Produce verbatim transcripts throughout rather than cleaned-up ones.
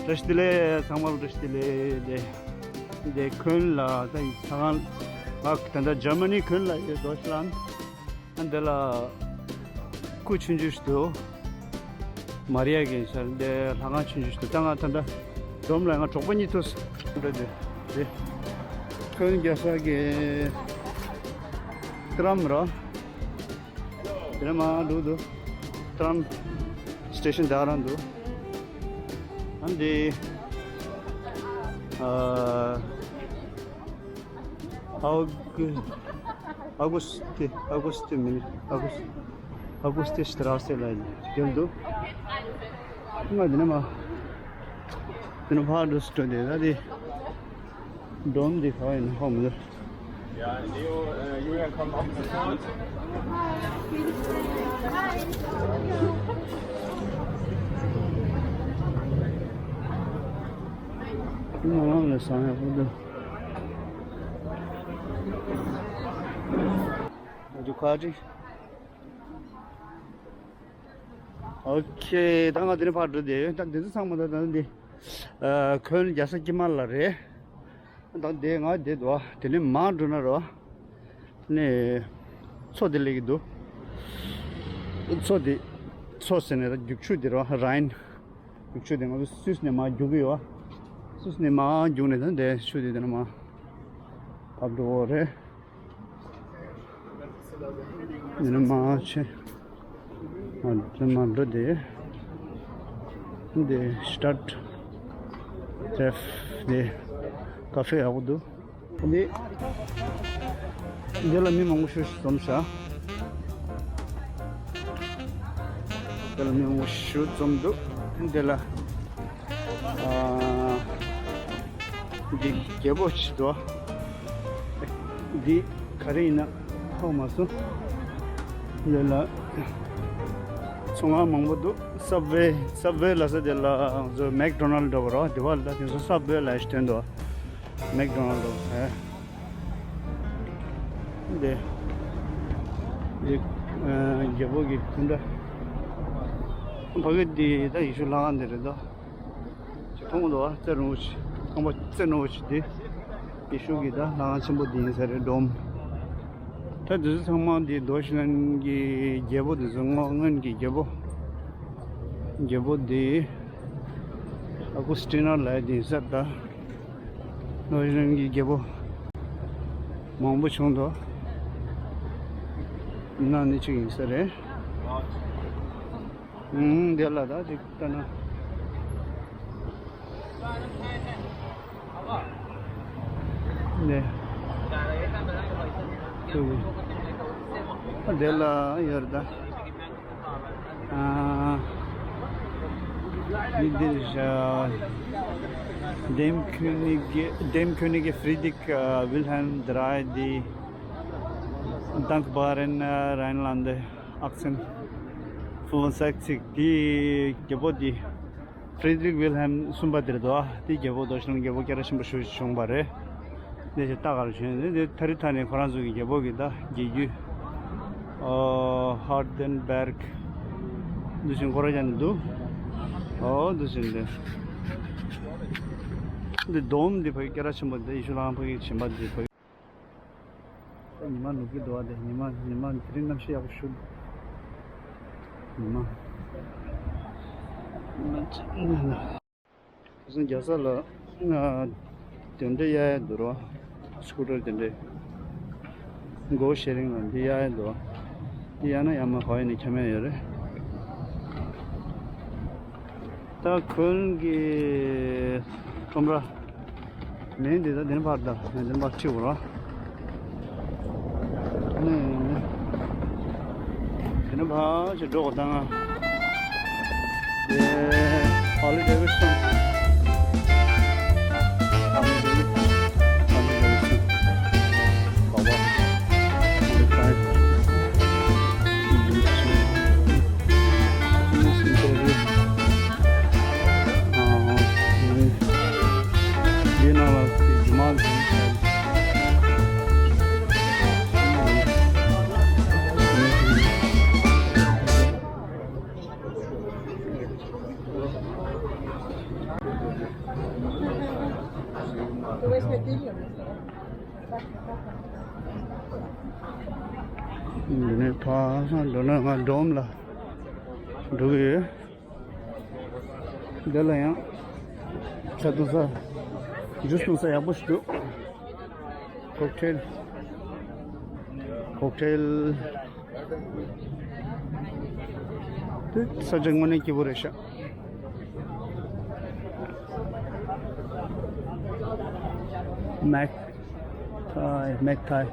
བཀྲ་ཤིས་བདེ་ལེགས། ཚང་མར་བཀྲ་ཤིས་བདེ་ལེགས། དེ་དེ་ཁོན་ལ་ད་ལྷ་ཁང་། ཨ་ད་ལྟ་འཇར་མ་ནི་ཁོན་ལ་ཡོད། དོ་ཤི་ལན། ཨ་འདི་ལ་སྐུ་ཆུང་ཆུང་ཞིག་འདུག་མ་རི་ཡ་གི་ཤར་འདི་ལྷ་ཁང་ཆུང་ཆུང་ཞིག་འདུག་ད་ང་ད་ལྟ་འཛོམས་ལ་ང་གྲོགས་པོ་གཉིས་ཐུག་འགྲོ་དེ་དེ་ཁོན་རྒྱལ་ས་གི་ཏྲམ་ར། དེ་ནས་མར་འགྲོ་འདུག་ཏྲམ་སི་ཊེ་ཤན་དེ་ག་རང་འདུག་ཨ་འདི་ཨ་ཨའུ་གུ་ཨའུ་གུ་སི་ཏི་ཨའུ་གུ་སི་ཏི་མིན་ཨའུ་གུ་སི་ཨའུ་གུ་སི་ཏི་སི་ཏྲ་སེ་ལ་ཡོད་འདུག་ང་འདི་ནས་མར་འདི་ནས་ཕར་འགྲོ་སི་འགྲོ་འདི་ད་འདི། འགྲོམ་འདི་ག་ཡིན་ཧ་མི་འདུག Yeah, you, uh, you can come up to front. ང་ལ་སང་ཡག་པོ་འདུག་ཨ་ཇུ་ཁ་ཅིག་ཨོ་ཁེ། ད་ང་འདི་ནས་ཕར་འགྲོ་བསྡད་ཡོད། ད་འདི་ཚོ་ཚང་མ་ད་ད་འདི་ཨ་ཁོན་རྒྱལ་ས་ཀི་མ་ལ་རེད། ད་འདི་ང་བསྡད་འདུག་དེ་ནས་མར་འགྲོ་ན་རོ། ནས་མཚོ་འདི་སླེབས་ཀྱི་འདུག་མཚོ་འདི་མཚོ་ཟེར་ནས་ད་རྒྱུག་ཆུ་འདི་རོ། རཱ་ཡིན། རྒྱུག་ཆུ་འདི་ང་ཚོ་སུད་སི་ནས་མར་རྒྱུག་གི་ཡོད། སུད་སི་ནས་མར་རྒྱུག་ནས་ད་འདི་ཆུ་འདི་འདི་ནས་མར་བབས་འགྲོ་གི་རེད། འདི་ནས་མར་ཕྱིན། ཨ་འདི་མར་འགྲོ་དེ། འདི་སི་ཊཱར་ཊི་ཀེ་ཕེ་འདི་ཀ་ཕེ་ཡག་པོ་འདུག་འདི་འདི་ལ་མི་མང་པོ་ཞིག་འཛོམས་ཤག་འདི་ལ་མི་མང་པོ་ཞིག་འཛོམས་འདུག་འདི་ལ་ཨ། འདི་རྒྱལ་པོ་ཞིག་འདུག་འདི་ག་རེ་ཡིན་ན་ཧ་གོ་མ་སོང་། འདི་ལ་ཚོང་ཁང་མང་པོ་འདུག་སབ་ཝེ། སབ་ཝེ་ལབ་ས་དེ་ལ་ང་ཚོ་མེག་ཌོ་ནལ་འདྲ་པོ་རོ། དེ་བ་ལ་དེ་ཚོ་སབ་ཝེ་ལབ་ཞིག་དོན་འདུག་མེག་ཌོ་ནལ་འདྲ་པོ། འདི་འདི་རྒྱལ་པོ་གི་སྐུ་འདྲ། ཕ་གི་འདི་ད་ཡེ་ཤུ་ལྷ་ཁང་འདི་རེད་དོ། ཅིག་མཐོང་འདུག་བ། རྩེ་རིང་པོ་ཅིག་ཁང་པ་རྩེ་རིང་པོ་ཅིག་འདི་ཡེ་ཤུ་གི་ད་ལྷ་ཁང་ཆེན་པོ་འདི་ཡིན་ས་རེད། ཌོམ། ད་འདི་ཚོ་ཚང་མ་འདི་རྡོ་ཤི་ལན་གྱི་རྒྱལ་པོ་འདི་ཚོ་སྔོན་གྱི་རྒྱལ་པོ། རྒྱལ་པོ་འདི་ཨ་གུ་སི་ཏི་ནོ་ལབ་ཡ་འདི་ཡིན་ས་རེད་ད། རྡོ་ཤི་ལན་གྱི་རྒྱལ་པོ་མང་པོ་བྱུང་འདུག་ནང་ནས་གཅིག་ཡིན་ས་རེད། ཨང་། འདི་ལ་ད་ཅིག་ལྟ་ན། ནས། འདི་ལ་ཡོད་རེད་ད། ཨ། འདི་འདིར་Dem Könige, Dem Könige Friedrich, äh, Wilhelm drei die dankbaren, äh, Rheinlande achtzehn fünfundsechzig. དེའི་རྒྱལ་པོ་དེ་Friedrich Wilhelm གསུམ་པ་དེ་རེད་དོ། དེའི་རྒྱལ་པོ་རྡོ་ཤི་ལན་རྒྱལ་པོ་སྐད་གྲགས་ཆེན་པོ་ཞིག་བྱུང་བ་རེད། འདི་ཞིག་ལྟ་གར་བྱོན་ནས་འདི་ཐ་རི་ཐ་ནི་ཁོ་རང་ཚོ་གི་རྒྱལ་པོ་གི་ད་རྒྱལ་རྒྱུད། ཨོ། Hardenberg འདི་བཞིན་ཁོ་རང་ཅན་འདུག་ཨོ་འདི་བཞིན་འདི། འདི་སྡོམ་འདི་ཕ་གི་སྐད་གྲགས་ཆེན་པོ་འདི་ཡེ་ཤུ་ལྷ་ཁང་ཕ་གི་ཆེན་པོ་འདི་ཕ་གི། ཉི་མ་ནུབ་ཀྱི་འདུག་བ། དེ་ཉི་མ་ཉི་མ་དེ་རིང་གནམ་གཤིས་ཡག་པོ་ཞིག་འདུག་ཉི་མ། ཁ་སང་རྒྱལ་ས་ལ་ང་དེ་འདྲ་གཡར་ཡ་འདུག་རོ། སི་ཀུ་ཊར་དེ་འདྲ་སྒོ་ཤེ་རིང་ལ་འདི་གཡར་ཡ་འདུག་འདི་གཡར་ན་ཡང་མ་གོ་ཡ་ནི་ཁྱམས་ཡ་ཡོད་རེད། ད་ཁོང་གི་ཁྲོམ་ར། མེ་འདི་ད་འདི་ནས་ཕར་ད་མེ་འདི་ནས་ཕར་ཁྲིད་འོང་ར། ནས་འདི་ནས་ཕར་ཅིག་འགྲོ་དགོས་ད་ང་། དེ་Harley Davidson། Harley Davidson། ག་པར། འདི་ད། འདི་ནང་ལ་རྒྱུ་མ་འདི། འདི་ནས་ཕར་འགྲོ་ན་ང་འགྲོམ་ལ་འགྲོ་གི་ཡོད། འདི་ལ་ཡང་ཇ་འཐུང་ས། ཇུས་འཐུང་ས་ཡག་པོ་ཞིག་འདུག་ཀོག་ཊེལ། ཀོག་ཊེལ། དེ་ས་ཆ་དངོས་གནས་སྐྱིད་པོ་རེད་ཤག་མེག་ཐའི། མེག་ཐའི།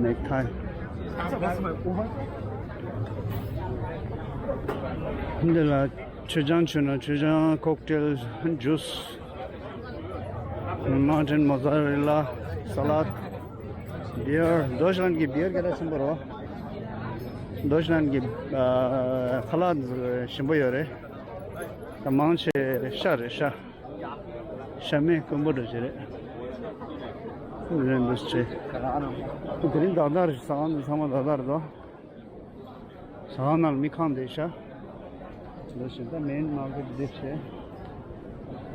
མེག་ཐའི། འདི་ལ་མཆོད་ཆང་མཆོད་ན་མཆོད་ཆང་། ཀོག་ཊེལ། ཇུས། མའུན་ཊེན་མོ་ཛ་རེ་ལ། ས་ལད། བི་ཡར། རྡོ་ཤི་ལན་གྱི་བི་ཡར་སྐད་གྲགས་ཆེན་པོ་རེད་བ། རྡོ་ཤི་ལན་གྱི་ཨ་ཁ་ལག་ཞིམ་པོ་ཡོད་རེད། ད་མང་ཆེ་ཤ་རེད། ཤ། ཤ་མེད་དཀོན་པོ་འདྲ་ཅིག་རེད། རེད་འདུག་ཅེ། དེ་རིང་ཏག་ཏག་རེད། ཟ་ཁང་འདི་ཚང་མ་ཏག་ཏག་རེད་དོ། ཟ་ཁང་ནང་ལ་མི་ཁེངས་བསྡད་ཤག་འདུག་ཅེ། ད་མེན་མར་ཀེཊ་འདི་བྱས།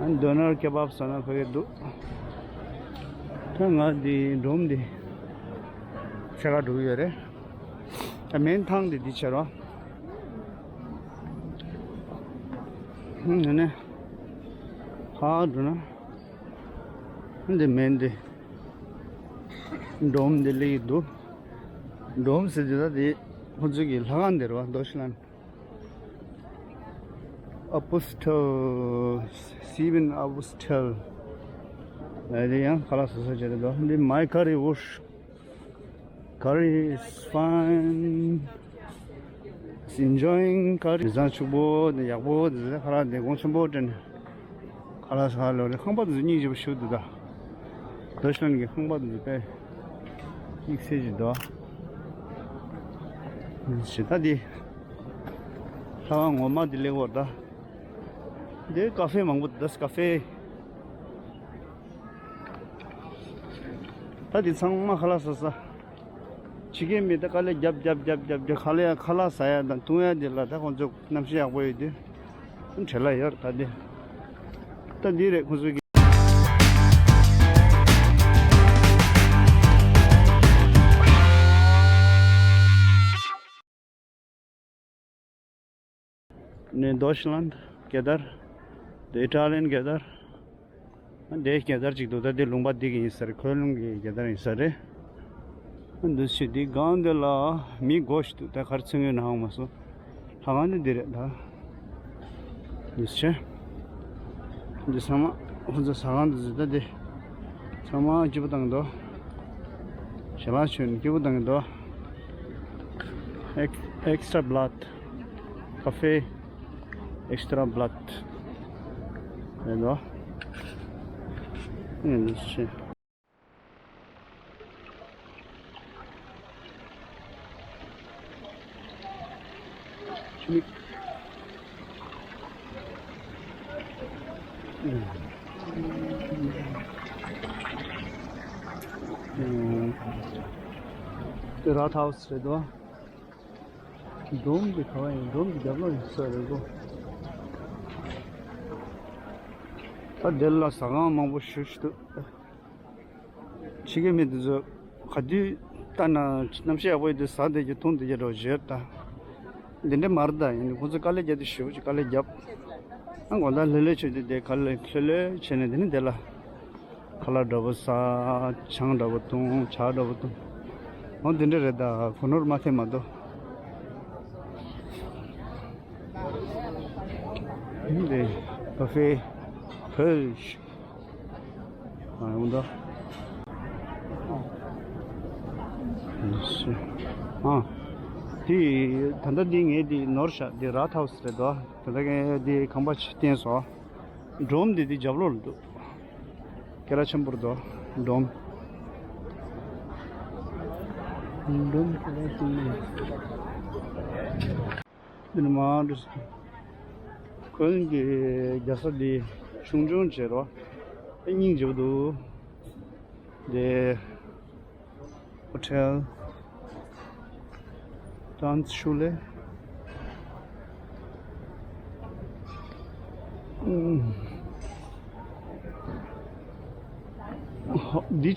ཨ་ནི་དོ་ནར་ཀེ་བབ་ཟ་ན་ཕ་གི་འདུག་ད་ང་འདི་འབྲོམ་འདི་ཕྱེད་ཀ་འགྲོ་གི་ཡོད་རེད། ད་མེན་ཐང་འདི་འདི་བྱས་རོགས། ཧུམ། ཨ་ནི་ཕར་འགྲོ་ན། འདི་མེན་འདི། འབྲོམ་འདི་སླེབས་ཀྱི་འདུག་འབྲོམ་ཟེར་དུས་ད་འདི་ཁོ་ཚོའི་གི་ལྷ་ཁང་འདི་རེད་བ། རྡོ་ཤི་ལན། ཨ་པུ་སི་ཊལ། སི་བེན་ཨ་པུ་སི་ཊལ། ཨ་འདི་ཡང་ཁ་ལག་ཟ་ས་བྱས་རེད་དོ། འདི་མའི་ཀ་རི་ཝུཤ། Curry is fine. It's enjoying curry. མི་ཚང་ཕྱུག་པོ་དེ་ཡག་པོ་དེ་ཁ་ལག་དེ་གོང་ཆེན་པོ་སྤྲད་ནས་ཁ་ལག་ཟ་ལོ་རེ། ཁང་པ་དེ་ཚོ་སྙིང་རྗེ་པོ་ཞིག་འདུག་ད་རྡོ་ཤི་ལན་གྱི་ཁང་པ་དེ་ཚོ་དཔེ་དམིགས་བསལ་ཞིག་འདུག་ཞེ་ད་དེ་ལྷ་ཁང་ངོ་མ་དེ་སླེབས་པ་རེད་ད། དེ་ཀ་ཧྥེ་མང་པོ་འདུག་ཀ་ཧྥེ། ད་འདི་ཚང་མ་ཁ་ལག་ཟ་ས། ཕྱི་རྒྱལ་མི་ད་དཀའ་ལས་རྒྱབ་རྒྱབ་རྒྱབ་རྒྱབ་རྒྱབ། ཁ་ལག་ཁ་ལག་ཟ་ཡ་དང་འཐུང་ཡ་འདི་ལ་ད་ཁོང་ཚོ་གནམ་གཤིས་ཡག་པོ་ཡོད་དུས་བྲེལ་བ་ཡོད་རེད། ད་འདི་ད་འདི་རེད་ཁོང་ཚོ་གི། ནས་རྡོ་ཤི་ལན་རྒྱལ་དར། The Italian རྒྱལ་དར། འདི་རྒྱལ་དར་ཅིག་འདུག་ད་འདི་ལུང་པ་འདི་གི་ཡིན་ས་རེད། ཁོན་ལུང་གི་རྒྱལ་དར་ཡིན་ས་རེད། འདུག་ཅེ་འདི་སྒང་འདི་ལ་མི་སྒོ་ཞིག་འདུག་ད་ག་རེ་ཚིག་ངོས་ནས་ཧང་མ་སོང་། ལྷ་ཁང་འདི་འདི་རེད་ད། འདུག་ཅེ། འདི་ཚང་མ་ཁོ་ཚོ་ཟ་ཁང་འདི་ཚོ་ད་འདི། ཚང་མ་སྐྱིད་པོ་བཏང་འདུག་ཞལ་ལག་མཆོད་ནས་སྐྱིད་པོ་བཏང་གི་འདུག Ex- extra blatt cafe, extra blatt རེད་འདུག་ཨེ་འདུག་ཅེ། དེ་ར་ཐའུ་སི་རེད་དོ། འབྲོམ་གྱི་ག་བ་ཡིན། འབྲོམ་གྱི་རྒྱབ་ལོགས་ཡིན་ས་རེད་གོ། ད་དེ་ལ་ཟ་ཁང་མང་པོ་ཞེ་པོ་ཅིག་འདུག་ཕྱི་རྒྱལ་མི་དེ་ཚོ་ག་དུས་ལྟ་ན་གནམ་གཤིས་ཡག་པོ་ཡོད་དུས་ཟ་བསྡད་ཀྱི་འཐུང་བསྡད་ཀྱི་འགྲོ་བཞིན་ཡོད་ད། འདི་འདྲ་མ་རེད་ད། ཡིན་ནའི་ཁོ་ཚོས་དཀའ་ལས་རྒྱབ་དུས་ཞེ་པོ་ཅིག་དཀའ་ལས་རྒྱབ། ཨ་དགོང་དག་ལྷོད་ལྷོད་བྱས་ཏེ་དེ་ག་ལེ་ལྷོད་ལྷོད་བྱས་ནས་དེ་ནས་དེ་ལ་ཁ་ལག་འདྲ་པོ་ཟ། ཆང་འདྲ་པོ་འཐུང་། ཇ་འདྲ་པོ་འཐུང་། འོ་འདི་འདྲ་རེད་ད། གོ་ནོར་མ་ཐེབས་མ་གཏོགས། འདི་ཀ་ཧྥེ་ཕུལ་ཞིག་ཨ་འོ་ད། ཨ་དེ་ད་ལྟ་འདི་ངས་འདི་ནོར་བཞག་འདི་ར་ཐའུ་སི་རེད་དོ། ད་ལྟ་ངས་འདི་ཁང་པ་ཅིག་བསྟན་སོང་། འབྲོམ་འདི་འདི་རྒྱབ་ལོགས་ལ་འདུག་སྐད་གྲགས་ཆེན་པོ་རེད་དོ། འབྲོམ། འབྲོམ་སྐད་གྲགས་ཆེན་པོ། འདི་ནི་མ་འགྲོ། ཁོན་གྱི་རྒྱལ་ས་འདི་ཆུང་ཆུང་བྱས་རོ། ཨེ་སྙིང་རྗེ་པོ་འདུག་འདི་ཧོ་ཊེལ་ཏཱན་ཤུ་ལེ། འདི་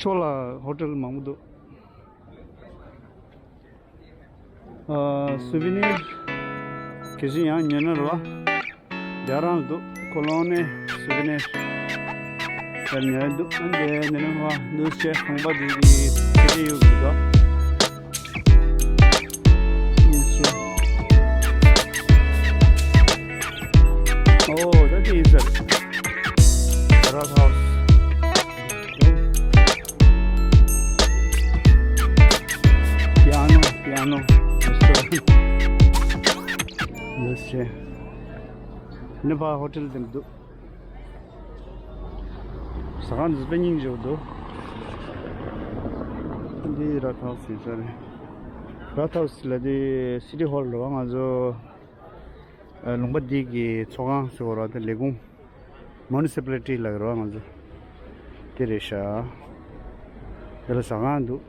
ཕྱོགས་ལ་ཧོ་ཊེལ་མང་པོ་འདུག་ཨ། སུ་བི་ནིར་གལ་སྲིད་ཡང་ཉོས་ན་རེད་བ། རྒྱ་རང་འདུག་ཁོ་ལོང་ནས་སུ་བི་ནིར་དེར་ཉོས་འདུག་ཨ་འདྲས་ནས་རེད་བ། འདུག་ཆེ་ཁང་པ་འདི་གི་ཁེ་ཏེ་ཡོད་འདུག་ཨོ། That is a Rathaus. Piano, piano. Yes, sir. ནི་ཕ་ཧོ་ཊེལ་དེ་འདུག་ཟ་ཁང་འདི་དཔེ་སྙིང་རྗེ་པོ་འདུག་འདི་ར་ཐའུ་སི་ཡིན་ས་རེད། ར་ཐའུ་སི་ལ་འདི་སི་ཊི་ཧོལ་རེད་བ། ང་ཚོ་ཨ། ལུང་པ་འདི་གི་ཚོགས་ཁང་ཟེར་བ་ར། དེ་ལས་ཁུངས། མུ་ནི་སི་པ་ལི་ཊི་ལབ་ཀྱི་རེད་བ་ང་ཚོ། དེ་རེད་ཤག་དེ་ལ་ཟ་ཁང་འདུག་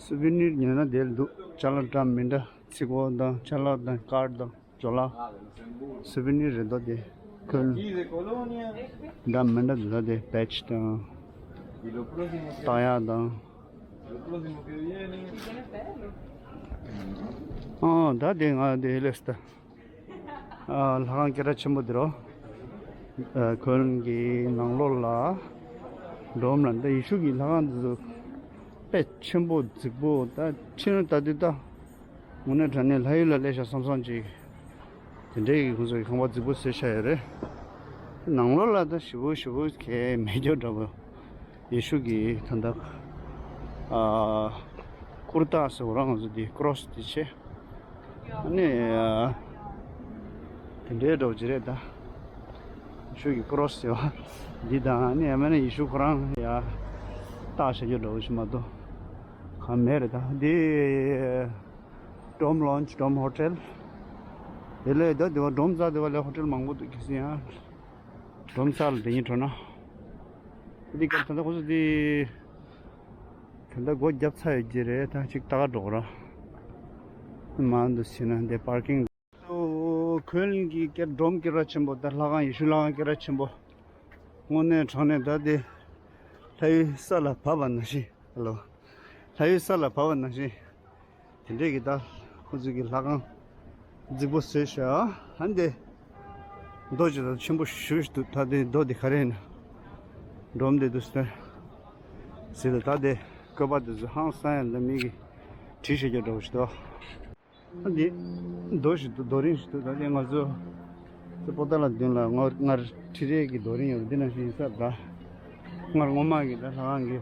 སུ་བི་ནིར་ཉོས་ན་དེ་ལ་འདུག་ཅ་ལག་འདྲ་མི་འདྲ། ཚིག་གོ་དང་ཅ་ལག་དང་ཀར་དང་ཇོ་ལ། སུ་བི་ནིར་རེད་འདུག་དེ་ཁོལ་འདྲ་མི་འདྲ་འདུག་ད་དེ་བེ་ཆི་དང་ཏ་ཡ་དང་། ཨོ། ད་དེ་ང་དེ་ལས་ད། ཨ། ལྷ་ཁང་སྐད་གྲགས་ཆེན་པོ་དེ་རོ། ཨ། ཁོན་གྱི་ནང་ལོགས་ལ་འགྲོམ་ལ་འདི་ཡེ་ཤུ་གི་ལྷ་ཁང་འདི་ཚོ་དཔེ་ཆེན་པོ་རྫིག་པོ། ད་ཕྱི་ནང་ལྟ་དུས་ད་དངོས་གནས་དྲང་གནས་ལྷ་ཡུལ་ལ་སླེབས་ཤག་བསམ་བསམ་ཅིག་དེ་འདྲའི་གི་ཁོང་ཚོ་གི་ཁང་པ་རྫིག་པོ་བཟོས་བཞག་ཡོད་རེད། ནང་ལོགས་ལ་ད་ཞེ་པོ་ཞེ་པོ་གས་མེད་རྒྱུ་འདྲ་པོ། ཡེ་ཤུ་གི་ད་ལྟ་ཨ་ཀུར་ཏ་ཟེར་བ་རང་ང་ཚོ་འདི་ཀྲོ་སི་འདི་བྱས། ཨ་ནི་ཨ་དེ་འདྲའི་འདྲ་པོ་ཅིག་རེད་ད། ཡེ་ཤུ་གི་ཀྲོ་སི་ཟེར་བ་འདི་དང་། ཨ་ནི་ཡང་མིན་ན་ཡེ་ཤུ་ཁོ་རང་ཡ་རྟགས་བྱ་རྒྱུ་འདྲ་པོ་ཞིག་མ་གཏོགས་གང་མེད་རེད་ད། འདི་ཌོམ་ལོན་ཇི། ཌོམ་ཧོ་ཊེལ། དེ་ལས་ད་དེ་བ་ཌོམ་རྩ་དེ་བ་ལས་ཧོ་ཊེལ་མང་པོ་འདུག་གལ་སྲིད་ཡང་ཌོམ་རྩ་ལ་དེ་ཉིད་འགྲོ་ན། འདི་སྐབས་ད་ལྟ་ཁོ་ཚོ་འདི་ད་ལྟ་སྒོ་བརྒྱབ་ཚར་ཡོད་ཀྱི་རེད། ད་ཅིག་ལྟ་ག་འགྲོ་གི་ར། མང་དུ་ཕྱིན་ན་འདི་པར་ཀིང་། ཨོ། ཁོན་གྱི་སྐད། ཌོམ་སྐད་གྲགས་ཆེན་པོ། ད་ལྷ་ཁང་། ཡེ་ཤུ་ལྷ་ཁང་སྐད་གྲགས་ཆེན་པོ། དངོས་གནས་དྲང་གནས་ད་དེ་ལྷ་ཡུལ་ས་ལ་བབས་པ་ནང་བཞིན། ཧ་ལོ། ལྷ་ཡུལ་ས་ལ་བབས་པ་ནང་བཞིན། དེ་འདྲས་ཀྱི་ད་ཁོ་ཚོ་གི་ལྷ་ཁང་རྫིག་པོ་བཟོས་ཤག་ཨ་འདི་རྡོ་ཅིག་ད་ཆེན་པོ་ཞེ་པོ་ཞིག་འདུག་ད་དེ་རྡོ་དེ་ག་རེ་ཡིན་ན། ཌོམ་དེ་འདུག་ཟེར། ཟེར་ད་ད་དེ་བཀོད་པ་དེ་ཚོ་ཧང་སང་ཡང་ད་མི་གི་བྲིས་བཞག་རྒྱུ་འདྲ་པོ་ཞིག་འདུག་ཨ་འདི་རྡོ་ཞིག་འདུག་རྡོ་རིང་ཞིག་འདུག་ད་དེ་ང་ཚོ་ཚེ་པོ་ཏཱ་ལ་མདུན་ལ་སྔར་སྔར་ཁྲི་རལ་གྱི་རྡོ་རིང་ཡོད་རེད། འདི་ནང་བཞིན་ཡིན་ས་རེད་ད། སྔར་སྔོན་མ་གི་ད་ལྷ་ཁང་གི་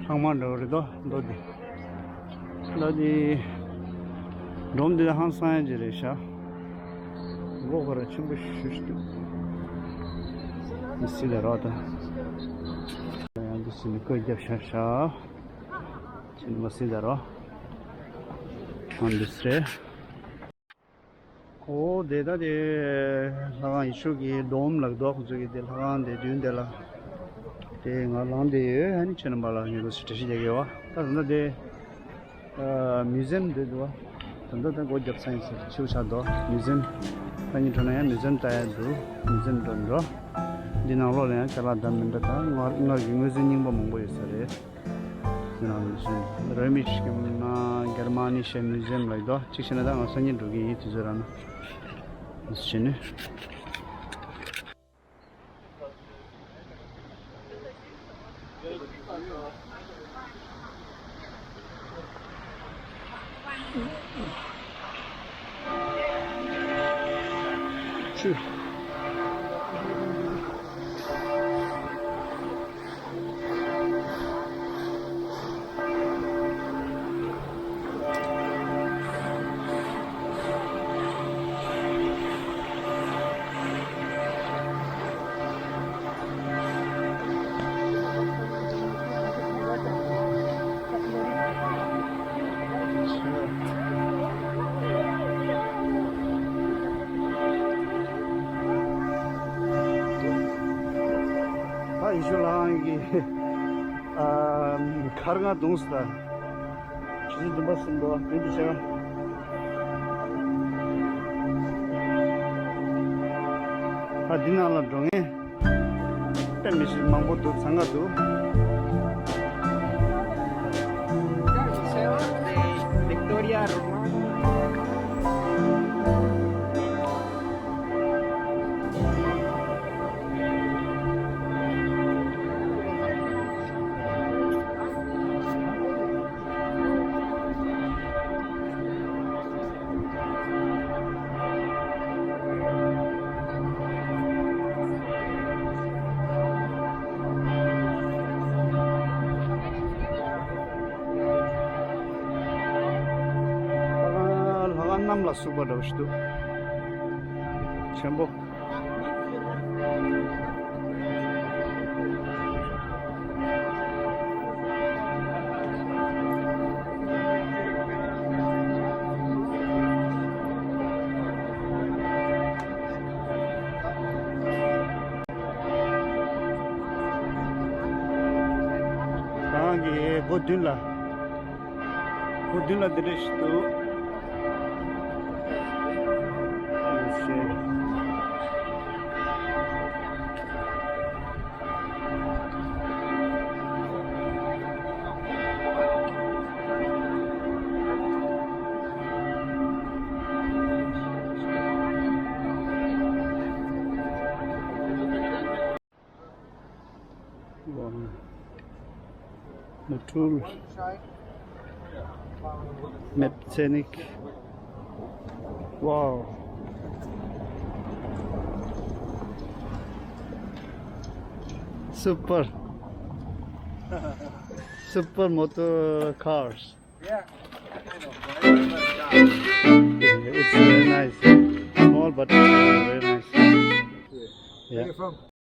ལྷག་མ་འདྲ་པོ་རེད་དོ། མདོ་འདི། ད་འདི་ཌོམ་འདི་ཧང་སང་ཡ་ཅིག་རེད་ཤག་སྒོ་ཁོ་ར་ཆེན་པོ་ཞེ་པོ་ཞིག་འདུག་མི་སྲིད་ད་རོགས་ད། ཡང་འདི་སྲིད་ནས་བཀོད་རྒྱབ་ཤག་ཤག་ཕྱིན་མ་སྲིད་ད་རོགས། ཨ་འདི་སྲིད། ཨོ་དེ་ད་དེ་ལྷ་ཁང་། ཡེ་ཤུ་གི་ཌོམ་ལབ་འདུག་ཁོང་ཚོ་གི་དེ་ལྷ་ཁང་དེ་མདུན་དེ་ལ། དེ་ང་ལངས་བསྡད་ཡོད། ཨ་ནི་ཁྱེད་རྣམ་པ་ལ་ངས་འདུག་སེ་འགྲེལ་བཤད་རྒྱག་གི་ཡོད་བ། ད་ད་ལྟ་དེ་ཨ་མིའུ་ཛི་ཡམ་དེ་འདུག་བ། ད་ལྟ་ད་སྒོ་བརྒྱབ་ཚར་ཡིན་ཟེར། ཕྱི་པོ་ཆགས་འདུག་མིའུ་ཛི་ཡམ། ད་ངས་འགྲོ་ན་ཡང་མིའུ་ཛི་ཡམ་ལྟ་ཡ་འདུག་མིའུ་ཛི་ཡམ་འགྲོ་འགྲོ། འདི་ནང་ལོགས་ལ་ཡང་ཅ་ལག་འདྲ་མི་འདྲ་དང་སྔར་སྔར་གྱི་དངོས་ཟོག་རྙིང་པ་མང་པོ་ཡོད་ས་རེད། ཡུན་ནན་མིའུ་ཛི་ཡམ། རོ་མི་ཤི་ཀེམ་ན་གྷེར་མ་ནི་ཤའི་མིའུ་ཛི་ཡམ་ལབ་འདུག་གཅིག་བྱས་ན་ད་ང་སང་ཉིན་འགྲོ་གི་ཡིན། དུས་ཚོད་རག་ན། མིའུ་ཛི་ཡམ་ནི། ཨ་ཡེ་ཤུ་ལྷ་ཁང་གི་ཨ་མཁར་ལྔ་བརྡུངས་སོང་། ཆུ་ཚོད་བདུན་པ་ཟིན་འདུག་མི་འདི་ཆ་ག་ཨ། འདི་ནང་ལ་འགྲོ་མཁན་དཔེ་མི་སྲིད་མང་པོ་འདུག། འཚང་ཁ་འདུག། Victoria Romana. ལྷ་ཁང་གནམ་ལ་ཟུག་པ་འདྲ་བོ་ཞིག་འདུག། ཆེན་པོ། ཁང་གི་སྒོ་མདུན་ལ། སྒོ་མདུན་ལ་འདི་འདྲ་ཞིག་འདུག། ཡོད་ཤག། Wow. Motul. Map Scenic. Wow. Super. Super motor cars. Yeah. It's very nice. Small but very nice. Yeah. Where you from?